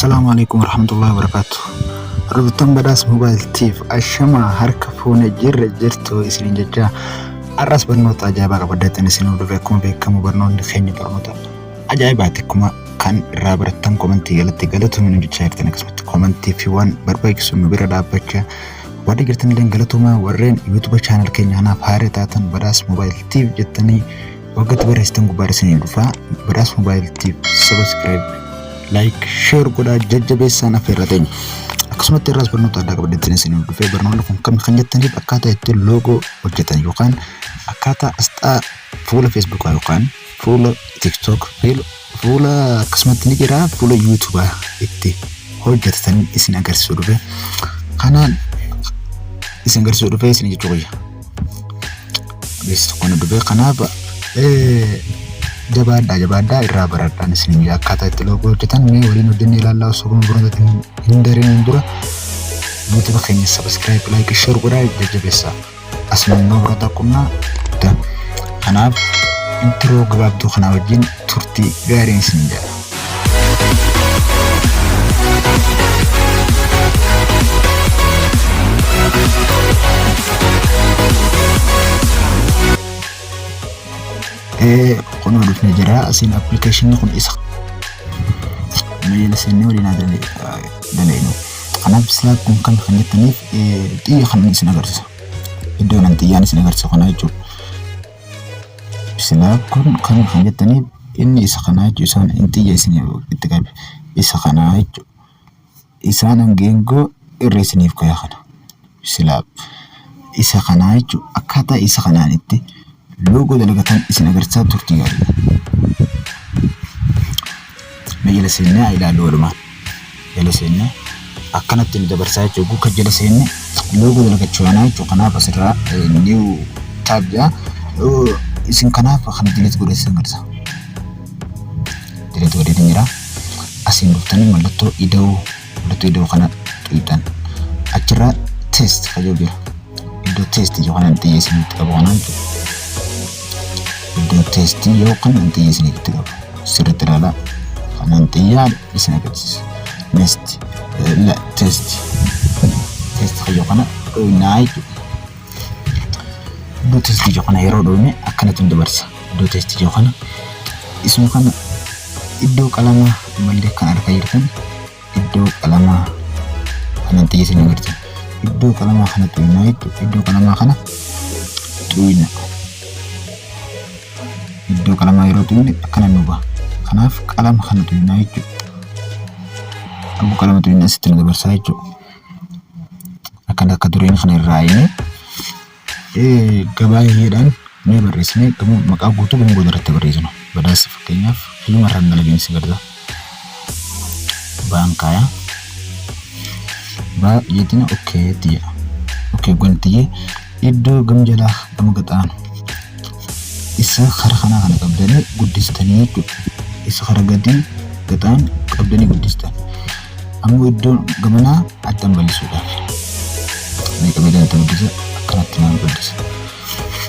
Assalaamu alaikum warahmatullahi wabarakatuh. Hordoftoon Badhaas Mobile Tiif ashamaa harka fuune jirra jirtu isiniin jecha har'as barnoota ajaa'ibaa qabadheetan isin dhufe. Akkuma beekamu barnoonni keenya barnoota ajaa'ibaati. Akkuma kan irraa barattan komentii jalatti galatoomii nu jechaa jirtan, akkasumatti komentii fi waan barbaachisu nu bira dhaabbachaa warri jirtan illee galatoomaa. Warreen YouTube channel keenya kanaaf haaraa taatan, Badhaas Mobile Tiif jettanii waggaatti barreessitan gubbaa isinii dhufaa. Badhaas Mobile Tiif subscribe, like, share godhaa jajjabeessaan affeerra teenya. Akkasumatti irraas barnoota addaa qabadheetiin isin dhufee. Barnoonni kun kam kan jettaniif, akkaataa ittiin loogoo hojjetan yookaan akkaataa asxaa fuula Feesbuukaa yookaan fuula TikTok, fuula akkasumatti ni jira, fuula Yuutuubaa itti hojjetan isin agarsiisuu dhufe. Kanaan isin agarsiisuu dhufe isin jechuu qiyya. Beeksisa tokko nu dhufe. Kanaaf jabaadhaa, jabaadhaa, irraa baradhaan isin akkaataa itti loogoo hojjetan mee waliin hojjennee ilaallaa. Osoo gama barnootatti hin dariniin dura YouTube keenya subscribe, like, share godhaa jajjabeessaa. Asuma immoo barnoota qunnaa. Kanaaf intro gabaabduu kanaa wajjin turtii gaariin isin jedha. Kunoo dhufne jira. Asiin appilikeeshinni kun isa meeyila seennee waliin haa dalagnu. Kanaaf silaa kun kam kan jettaniif, xiyya kan isin agarsiisa. Iddoo nan xiyyaan isin agarsiisa kana jechuudha. Silaa kun kam kan jettaniif, inni isa kanaa jechuudha. Isaan inni xiyya isin itti qabe isa kanaa jechuudha. Isaan geengoo irra isiniif kaya kana. Silaa isa kanaa jechuudha. Akkaataa isa kanaan itti loogoo dalagatan isin agarsiisaa, turtii gaarii. Mee jala seennee haa ilaallu walumaan. Jala seennee akkanatti nu dabarsaa jechuudha. Guuka jala seenne loogoo dalagachuu kanaa jechuudha. Kanaaf asirraa new tab jedha. Isin kanaaf kana delete godhee isin agarsiisa. Delete godheetiin jira. Asiin dhuftanii mallattoo ida'uu kana tuqxan. Achirraa text kan jiru jira. Iddoo text jiru kana xiyya isinitti qabu kanaa jechuudha. Iddoo text yookaan xiyya isinitti qabu. Sirriitti ilaalaa. Kanaan xiyyaa isin agarsiisa. Next text. Text kan jiru kana dhoofnaa jechuudha. Iddoo text jiru kana yeroo dhoofne akkanatti nu dabarsa. Iddoo text jiru kana isuma kana iddoo qalamaa ammallee kan argaa jirtan, iddoo qalamaa kanan xiyya isin agarsiisa. Iddoo qalamaa kana tuqnaa jechuudha. Iddoo qalamaa kana tuqna. Iddoo qalamaa yeroo tuqne akkana nu baha. Kanaaf qalama kana tuqnaa jechuudha. Abbuu qalama tuqne asitti nu dabarsaa jechuudha. Akkana akka dureen kana irraa hiine gabaayyeedhaan mee barreessinee maqaa guutuu gama booda irratti barreessinu. Badhaasa fakkeenyaaf hiyyuma irraan dalageen si gargaara. Baan kaayaa. Baa jeetina okay tti jedha. Okay gonti iddoo gam jalaa gama gaxaanu. Isa kara kanaa kana qabdanii guddistanii jechuudha. Isa kara gadii gaxaan qabdanii guddistan. Ammoo iddoon gamanaa addaan bal'isuudhaaf. Mee qabee itti guddisa, akkanatti naan guddisa.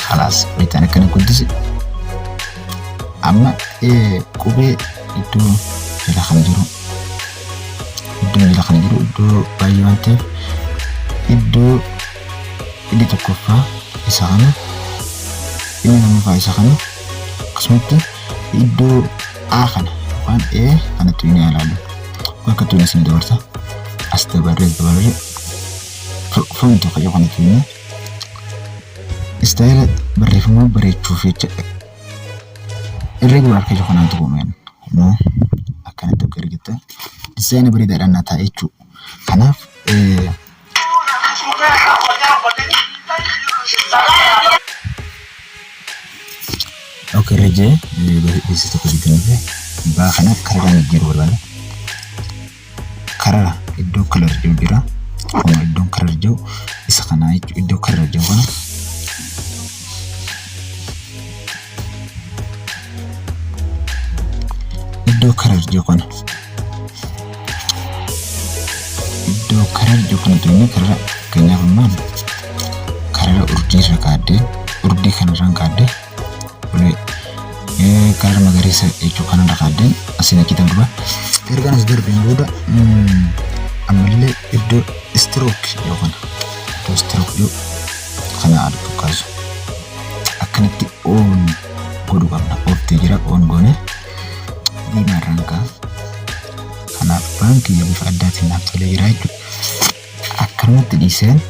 Khalaas, wayitaan akkana guddise amma qubee iddoo jala kana jiru, iddoo jala kana jiru iddoo baay'ee waan ta'eef, iddoo inni tokkoffaa isa kana, inni lammaffaa isa kana, akkasumatti iddoo A kana yookaan A kanatti ni ilaallu. Bakka tuqne isin dabarsa. As dabarree, as dabarree font kan kana tuqne istaayila barreeffamaa bareechuuf jecha irra gurra harka jiru kanaan tuqumeen immoo akkanatti akka argitan dizaayina bareedaadhaan naa taa'e jechuudha. Kanaaf ok, irra jee beeksisa tokko sitti dhufe. Baa kana kararaan jijjiiruu barbaada. Karara iddoo color jiru jira. Kun iddoon color jiru isa kanaa jechuudha. Iddoo color jiru kana, iddoo color jiru kana, iddoo color jiru kana tuqnee karara fakkeenyaaf ammaan karara urjii irra kaaddee, urjii kanarraan kaaddee ulee karara magariisa jechuu kanarra kaaddeen asiin achi darba. Ergaan as darbeen booda ammallee iddoo stroke yoo kana, iddoo stroke yoo kana argu kaasu akkanatti on godhuu qabna. Oftee jira, on goone diimaa irraan ka'a. Kanaaf baankii bifa addaatiin naaf tolee jira jechuudha. Akkanumatti dhiiseen,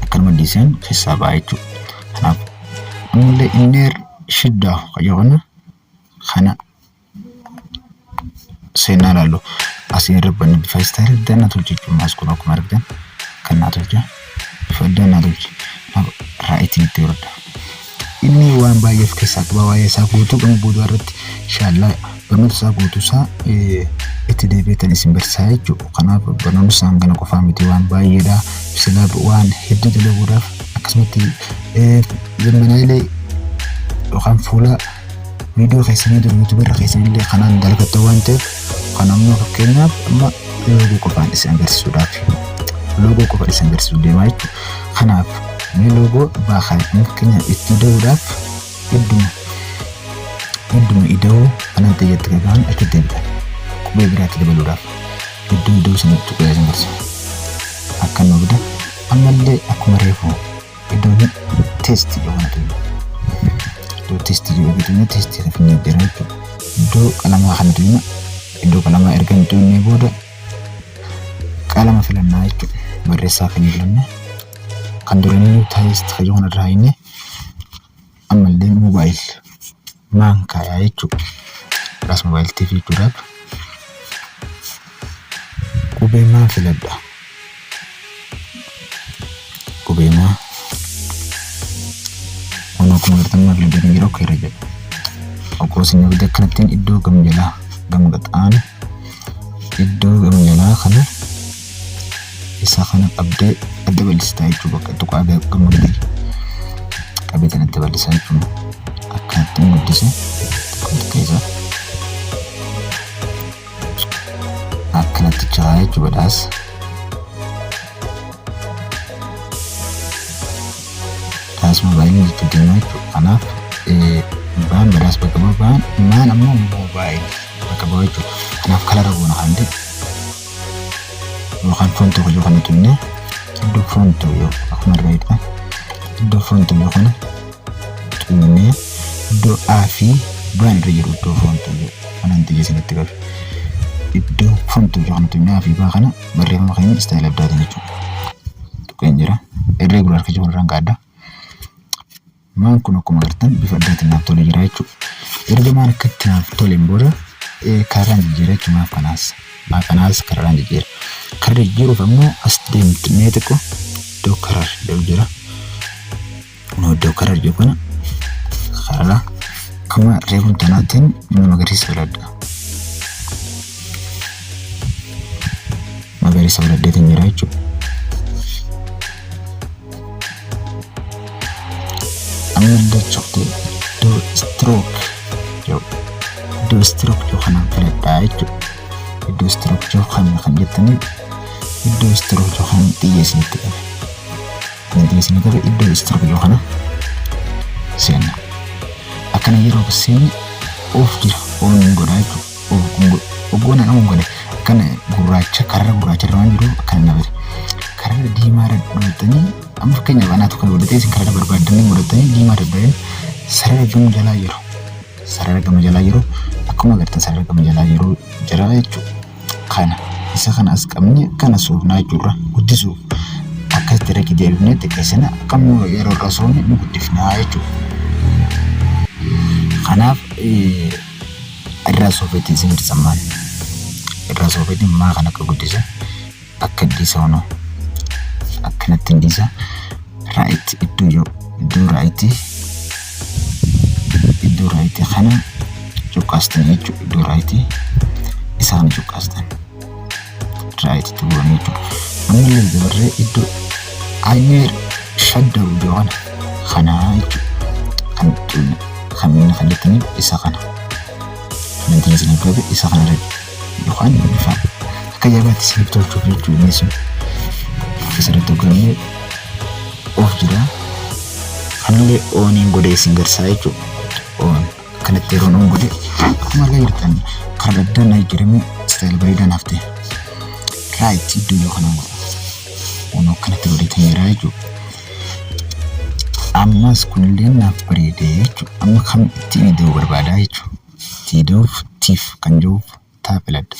akkanuma dhiiseen keessaa ba'a jechuudha. Kanaaf ammallee inner shadow yoo kana kana seenaa ilaallu asiin irra banne bifa style addaa naa tolche jechuudha. Maas kun akkuma argitan kan naa tolche, bifa addaa naa tolche. Rightiin itti godhadha. Inni waan baay'ee of keessaa qaba. Waa'ee isaa guutuu gama boodaa irratti inshaallaa barnoota isaa guutuu isaa itti deebi'eetan isin barsiisaa jechuudha. Kanaaf barnoonni isaan kana qofaa miti, waan baay'eedha. Silaa waan hedduu dalaguudhaaf akkasumatti zammanaayilee yookaan fuula viidiyoo keessanii dur YouTube irra keessanillee kanaan dalagattan waan ta'eef, kan ammoo fakkeenyaaf amma loogoo qofaan isin agarsiisuudhaaf, loogoo qofaan isin agarsiisuu deemaa jechuudha. Kanaaf mee loogoo baakaa fakkeenyaaf itti ida'uudhaaf idduma ida'uu kanan xiyyeetti gagaan achi deebitan, qubee biraatti dabaluudhaaf iddoo ida'uu sanatti tuqee isin agarsiisa. Akka nu bida ammallee akkuma reefu iddoon text jedhu kana tuqna. Iddoo text jedhu tuqna, text kan finnee jira jechuudha. Iddoo qalamaa kana tuqna. Iddoo qalamaa erga hin tuqnee booda qalama filannaa jechuudha. Barreessaa kan filanne kan duranii text kan jedhu kanarraa inni ammallee mobile maan kaayaa jechuudha. As Mobile TV jechuudhaaf qubee maa filadha? Qubee maa kun akkuma agartan maa filadhee jira, okay irra jedha. Okkoo isin abidda akkanattiin iddoo gam jalaa gam qaxaan iddoo gam jalaa kana isa kana qabdee adda bal'istaa jechuudha, bakka tuqaa gama gadii qabee kan adda bal'isaa jechuudha. Akkanatti guddise xiqqoo xiqqeessa. Akkanatti caa jechuudha badhaas. Badhaas Mobile jechuun deemaa jechuudha. Kanaaf baan badhaas bakka bu'a, baan maan ammoo mobile bakka bu'a jechuudha. Kanaaf color goona kan ta'e yookaan font yoo kana tuqne, iddoo font yoo akkuma argaa jirtan iddoo font yoo kana tuqne, iddoo A fi baan irra jiru, iddoo font yoo kanan xiyya isinitti qabe, iddoo font yoo kana tuqne A fi baa kana barreeffama keenya style addaatiin jechuudha. Tuqeen jira. Irregular harka jiru irraan kaadda. Maan kun akkuma agartan bifa addaatiin naaf tolee jira jechuudha. Erga maan akkatti naaf toleen booda karaan jijjiira jechuudha maaf kanaas. Maa kanaas karaan jijjiira. Karra jijjiiruuf ammoo as deemtee xiqqoo iddoo color jedhu jira. Iddoo color jedhu kana karaa akkuma reefuun tanaatiin magariisa filadha. Magariisa filadheetiin jira jechuudha. Ammallee choktee iddoo stroke jedhu, iddoo stroke jedhu kanaan filadhaa jechuudha. Iddoo stroke jedhu kan kan jettanii iddoo stroke jedhu kan xiyya isinitti qabe. Kan xiyya isinitti qabe iddoo stroke jedhu kana seenna. Akkana yeroo seenne off jira, on godhaa jechuudha. Off kun godhu. Oggoon an godhe akkana gurraacha karra gurraacha irra waan jiru akkana na bade. Karra diimaa irra godhatanii, amma fakkeenyaaf anaatu kan godhatee, isin karra barbaaddanii godhatanii diimaa irra godhatanii sarara gama jalaa jiru. Sarara gama jalaa jiru akkuma agartan sarara gama jalaa jiru jira jechuudha. Kana isa kana as qabnee akkana soofnaa jechuudha, guddisuuf akkasitti irra deebifnee xiqqeessina, akkammoo yeroo irra soofne nu guddifnaa jechuudha. Kanaaf irraa soofeetiin isin hir'sammaan irraa soofeetiin maa kan akka guddise akka dhiisa honoo akkanatti hin dhiisa. Right iddoo yoo iddoo right, iddoo right kana cuqqaastan jechuudha. Iddoo right isa kana cuqqaastan right itti bu'anii jechuudha. Ammallee dabarree iddoo inner shadow iddoo kana kanaa jechuudha. Kan kan inni kan jettaniif isa kana. Kan inni isiniif qabe isa kana yookaan bifa akka jabaatti isiniif tolchuuf jechuudha inni sun. Asirratti hogganee off jira. Kanallee oniin godhee isin garsaa jechuudha. On akkanatti yeroon on godhe akkuma argaa jirtan Karaa adda naa jijjiirame, style bareedaa naaf ta'e. Right iddoo yoo kanaan godha. Kun akkanatti godhatee jira jechuudha. Ammas kunillee naaf bareedee jechuudha. Amma kam ittiin ida'uu barbaadaa jechuudha. Itti ida'uuf tiif kan jiruuf taa filadha.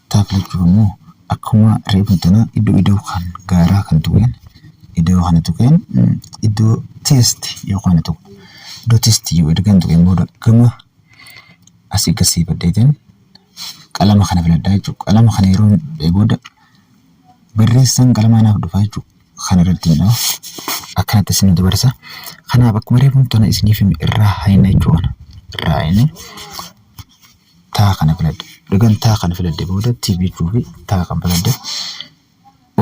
Taa filachuuf immoo akkuma reefu tana iddoo ida'uu kan gaaraa kan tuqeen, iddoo kana tuqeen, iddoo text yoo kana tuqu. Iddoo text yoo ergan tuqeen booda gama asii gasii baddeetiin qalama kana filadhaa jechuudha. Qalama kana yeroo booda barreessaan qalamaa naaf dhufaa jechuudha. Kana irratti hin dhawu. Akkanatti isin dabarsa. Kanaaf akkuma reefu tana isiniif hime irraa hayna jechuudha. Irraa hayne taa kana filadhe. Ergan taa kana filadhe booda tiif jechuu fi taa kan filadhe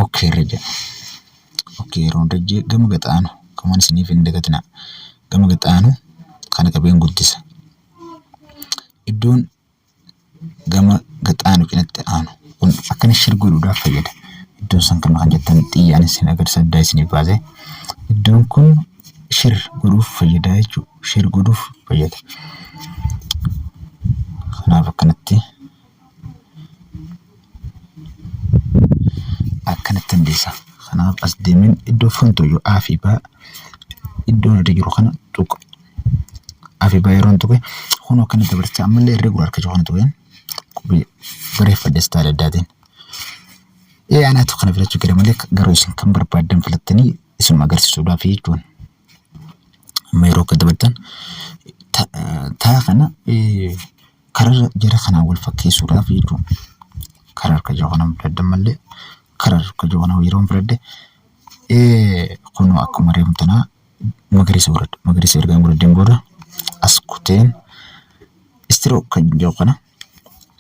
okay irra jira. Okay yeroo irra jee gama gaxaanu kamaan isiniif hin dagatinaa. Gama gaxaanu kana qabeen guddisa. Iddoon gama gaxaanu cinatti aanu kun akkana share godhuudhaaf fayyada. Iddoon san kan jettan xiyyaan isin agarsiisa addaa isiniif baase. Iddoon kun share godhuuf fayyada jechuudha. Share godhuuf fayyada. Kanaaf akkanatti dandeessa. Kanaaf as deemeen iddoo font yoo A fi B iddoon irra jiru kana tuqa. A fi B yeroon tuqe kun akkana dabarsa, ammallee irregular harka jiru kana tuqeen qubee bareeffadhe style addaatiin. Ee, anaatu kana filachuu gara malee, garuu isin kan barbaaddan filattanii isinuma agarsiisuudhaaf jechuun. Amma yeroo akka dabartan taa kana karaa jara kanaan wal fakkeessuudhaaf jechuudha. Karaa harka jiru kana filadhan malee, karaa harka jiru kana yeroo filadhe kunoo akkuma reefu tanaa magariisa godhadha. Magariisa ergaan godhadheen booda as kuteen stroke kan jiru kana,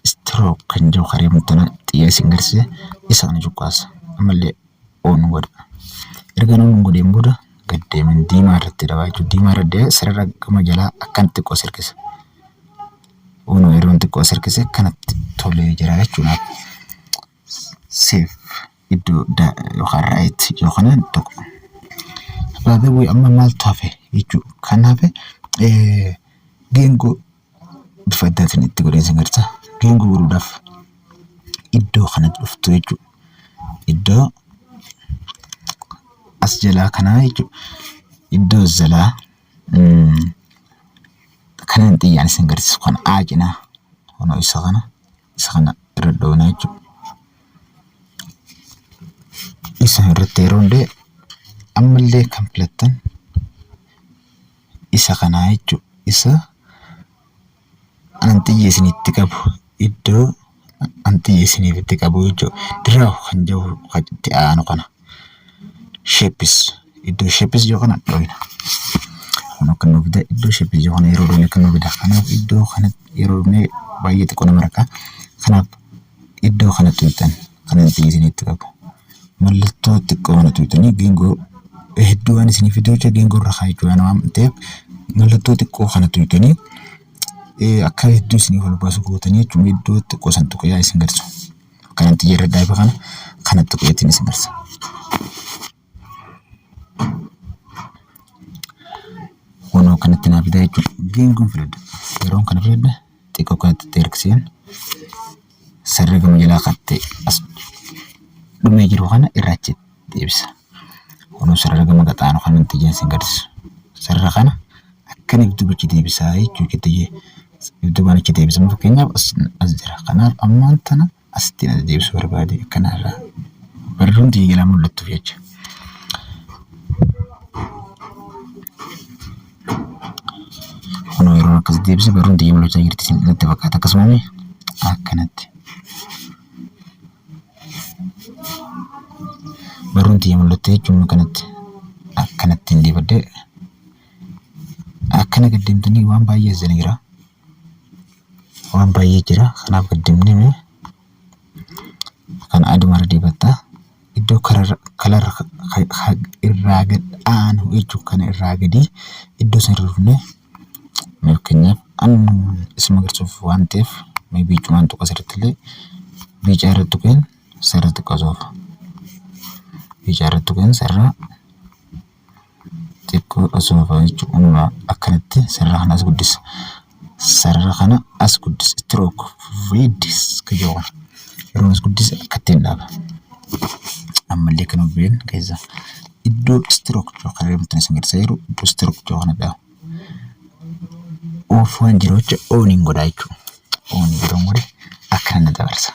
stroke kan jiru karaa reefu tana xiyya isin agarsiise isa kana cuqqaasa. Ammallee on godha. Erga on godheen booda gad deemeen diimaa irratti dabaa jechuudha. Diimaa irra deemee sarara gama jalaa akkanatti xiqqoo sirkisa. Kunoo yeroon xiqqoo sirkise akkanatti tolee jira jechuudha. Save iddoo yookaan right yookaan tokko. Baay'ee amma maaltu hafe jechuudha. Kan hafe geengoo bifa addaatiin itti godhee isin agarsiisa. Geengoo godhuudhaaf iddoo kanatti dhuftu jechuudha. Iddoo as jalaa kanaa jechuudha. Iddoo as jalaa kanan xiyyaan isin agarsiisu kana A cinaa kunoo isa kana irra dhoofna jechuudha. Isa irratti yeroo hundee ammallee kan filattan isa kanaa jechuudha. Isa an xiyya isinitti qabu, iddoo an xiyya isiniif itti qabu jechuudha. Draw kan jiru kan itti aanu kana. Shapes, iddoo shapes jiru kana dhoofna. Kun akka nu fida, iddoo shapes jiru kana yeroo dhoofne akka nu fida. Kanaaf iddoo kanatti yeroo dhoofne baay'ee xiqqoo nama rakka. Kanaaf iddoo kanatti tuqxan kan xiyya isinitti qabu. Mallattoo xiqqoo kana tuqxanii geengoo hedduu waan isinii fiduu jecha geengoo irra kaa'achuu waan ta'eef mallattoo xiqqoo kana tuqxanii akka hedduu isiniif ol baasu gootanii jechuudha. Iddoo xiqqoo san tuqee isin garsu. Kanatti jirra dhaabe kana kanatti tuqeetiin isin garsa. Kunoo kanatti naa fidaa jechuudha. Geengoon filadha. Yeroon kana filadha xiqqoo kanatti hirkiseen sarara gama jalaa kan ta'e as dhumee jiru kana irraa achi deebisa. Kunoo sarara gama qaxaanu kan nuti ijaan isin agarsiisu. Sarara kana akkana dudduuba achi deebisaa jechuudha. Dudduubaan achi deebisa. Fakkeenyaaf as jira. Kanaaf ammaan tana asitti as deebisuu barbaade akkanarraa barruun xiyya jalaa mul'attuuf jecha. Kunoo yeroo akkas deebise barruun xiyya mul'achaa jirti isin natti fakkaata, akkasuma akkanatti. Barruun xiyya mul'atte jechuun akkanatti akkanatti hin deebadde akkana gad deemtanii waan baay'ee as jala jira. Waan baay'ee jira, kanaaf gad deemnee kan adumarra dibatta. Iddoo color irraa gad aanu jechuun kana irraa gadii iddoo sana dhufnee, fakkeenyaaf an isin agarsiisuuf waan ta'eef mee biicumaan tuqa, asirratti illee biicaa irratti tuqeen sarara xiqqoo soofa. Biicaa irratti tuqeen sarara xiqqoo soofa jechuudha. Akkanatti sarara kanas guddisa. Sarara kana as guddisa stroke width ka jedhu kana. Yeroo as guddise akka ittiin dhaaba. Ammallee kan hubeen keessa iddoo stroke jedhu kan reefu isin agarsiisaa jiru iddoo stroke jedhu kana dhaaba. Off waan jiru jecha on hin godhaa jechuudha. On yeroo godhe akkana na dabarsa.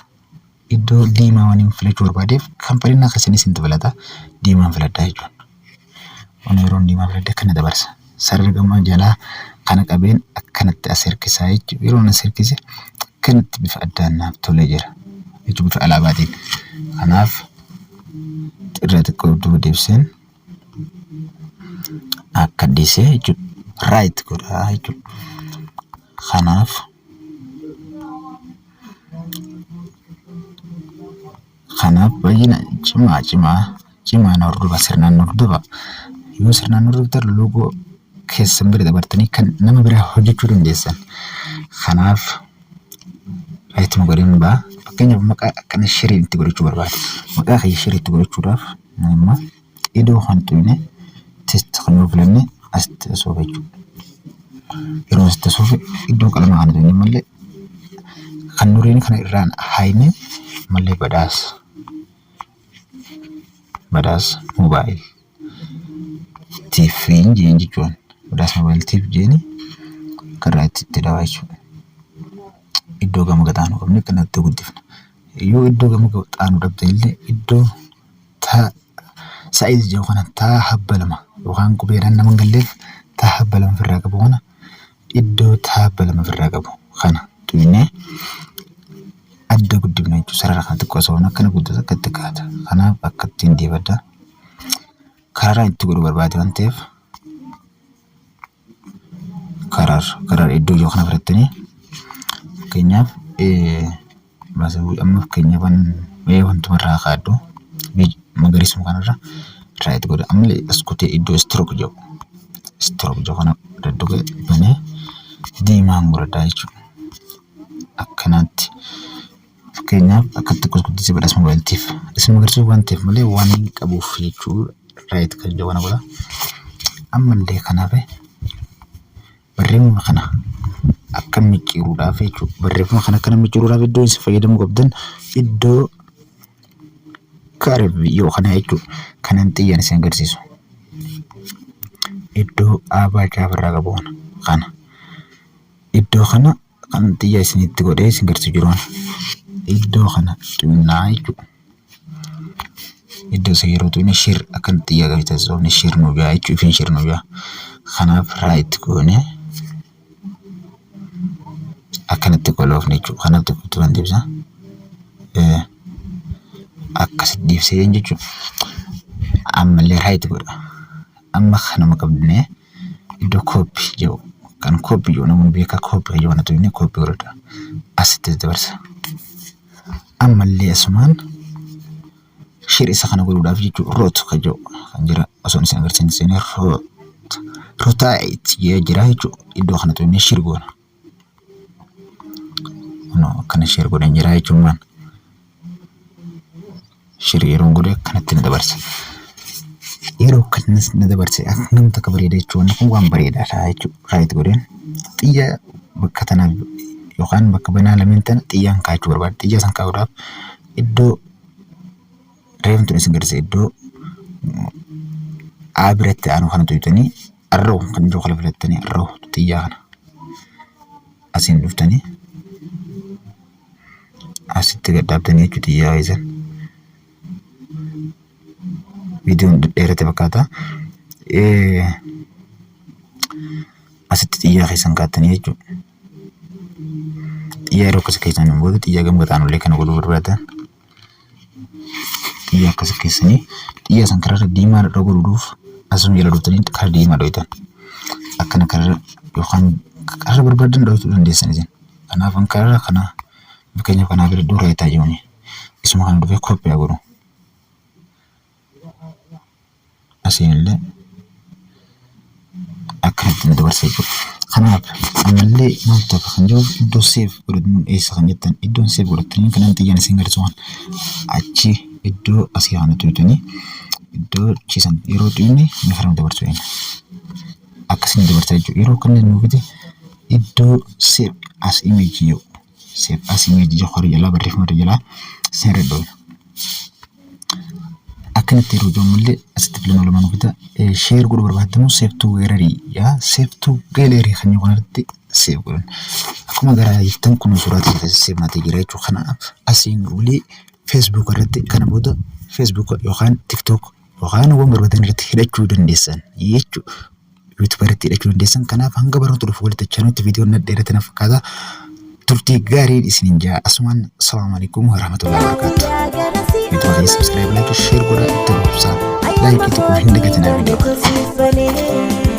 Iddoo diimaa waan hin filachuu barbaadeef kan filannaa keessanis hin dabalata diimaan filadhaa jechuudha. On yeroon diimaa filadhe akkana dabarsa. Sarara gama jalaa kana qabeen akkanatti as hirkisaa jechuudha. Yeroon as hirkise akkanatti bifa addaan naaf tolee jira. Jechuun bifa alaabaatiin. Kanaaf irra xiqqoo duuba deebiseen akka dhiisee jechuudha. Right godhaa jechuudha. Kanaaf Kanaaf baay'ina cimaa cimaa cimaan hordofa sirnaan hordofa. Yoo sirnaan hordoftan loogoo keessan bira dabartanii kan nama biraa hojjechuu dandeessan. Kanaaf ittuma godheen ba'a. Fakkeenyaaf maqaa akkana shiriin itti godhachuu barbaade. Maqaa kiyya shirii itti godhachuudhaaf amma iddoo kan tuqne test kan yoo filanne asitti asoofa jechuudha. Yeroo asitti asoofe iddoo qalama kana tuqne malee kan nuriin kana irraan hayne malee badhaasa. Badhaasa moobaayil tiifiin jeen jechuun badhaasa moobaayil tiif jeeni karaa itti itti dhawaa jechuudha. Iddoo gama gaxaanu qabne kanatti guddifna. Yoo iddoo gama gaxaanu dhabde illee iddoo taa saayiz jedhu kana taa habba lama yookaan qubeedhaan nama hin galleef taa habba lama ofirraa qabu kana iddoo taa habba lama ofirraa qabu kana tuqnee adda guddifna jechuudha. Sarara kana xiqqoo osoo akkana guddatu akka itti kaata. Kanaaf akka ittiin deebadda. Kararaan itti godhuu barbaade waan ta'eef karar karar iddoo jiru kana filattanii fakkeenyaaf amma fakkeenyaaf mee wantuma irraa kaaddu magariisuma kanarra right godha. Ammallee as kutee iddoo stroke jedhu stroke jedhu kana dadduqee banee diimaan godhadhaa jechuudha. Akkanaatti fakkeenyaaf akkatti akkas guddisee badhaasa moobaayiltiif isin agarsiisuuf waan ta'eef malee waan hin qabuuf jechuudha. Right kan jedhu kana godha. Ammallee kanaaf barreeffama kana akka micciiruudhaaf jechuudha. Barreeffama kana akkana micciiruudhaaf iddoo isin fayyadamuu qabdan iddoo curve yoo kana jechuudha. Kanan xiyyaan isin agarsiisu. Iddoo aabaa caafarraa qabu kana. Kana. Iddoo kana kan xiyya isinitti godhee isin agarsiisu jiru kana. Iddoo kana xunnaa jechuudha. Iddoo isa yeroo tuqne shir akkan xiyya agarsiisa shir nu ga'a jechuudha. Ifiin shir nu ga'a. Kanaaf right goone akkanatti qoloofne jechuudha. Kanaaf xiqqootti kan deebisa. Akkasitti deebisee jechuudha. Ammallee right godha. Amma kanuma qabnee iddoo copy jedhu kan copy jedhu namoonni beekaa copy jedhu kana tuqnee copy godhadha. Asitti dabarsa. Ammallee asumaan shir isa kana godhuudhaaf jechuudha rotate kan jedhu kan jira osoo isin agarsiisan seenee rotate rotate jedhee jira jechuudha. Iddoo kana tuqnee shir goona. Kunoo akkana shir godhan jira jechuun maan shir yeroo godhe akkanatti na dabarsa. Yeroo akkanas na dabarse akkam takka bareeda jechuudha. Wanni kun waan bareedaadha jechuudha. Right godheen xiyya bakka tanaaf yookaan bakka banaa lameen tana xiyyaan kaa'achuu barbaada. Xiyya san kaa'uudhaaf iddoo reeftu isin agarsiisa iddoo A biratti aanu kana tuqxanii arrow kan jiru kana filattanii arrow xiyyaa kana asiin dhuftanii asitti gad dhaabdanii jechuudha xiyyaa keessan. Viidiyoon dheerate fakkaata. Asitti xiyyaa keessan kaa'attanii jechuudha. Xiyyaa yeroo akkas keessan booda xiyyaa gama gaxaanullee kana godhuu barbaadan xiyya akkas keessanii xiyya san kararra diimaa irra godhuudhuuf asuma jala dhuftanii kara diimaa dhoytan. Akkana kararra yookaan karra barbaadan dhoytuu dandeessan isin. Kanaaf an kararra kana fakkeenyaaf kanaa bira dura itti jiruuni. Isuma kana dhufee copy haa godhu. Asiin illee akkanatti nu dabarsa jechuudha. Kanaaf ammallee maal ta'a kan jiru iddoo save godhatan eessa kan jettan iddoon save godhatanii kanan xiyyaan isin agarsiisu kan achi iddoo asii kana tuqxanii iddoo ciisan yeroo tuqne ni fara nu dabarsu. Akkasiin dabarsa jechuudha. Yeroo akkanni nu fide Iddoo save as image jedhu, save as image jedhu horii jalaa barreeffama irra jalaa sirra dhoofna. Akkanatti yeroo jiru illee asitti filannoo lama nu fida. Share godhuu barbaaddamu save to gallery yaa save to gallery kan jedhu kanarratti save godhan. Akkuma gara jirtan kun suuraa keessa save naatee jira jechuudha. Kanaaf asiin olii Facebook irratti kana booda Facebook yookaan TikTok yookaan waan barbaadan irratti hidhachuu dandeessan jechuudha. YouTube irratti hidhachuu dandeessan. Kanaaf hanga barnoota dhufu walitti achanutti viidiyoon nadheerate na fakkaata. Turtii gaariin isiniin jaa, asumaan salaamu alaikum warahmatullahi wabarakatuh. Viidiyoo keenya subscribe, like, share godhaa, itti roobsaa. Like tokko hin dagatinaa viidiyoo.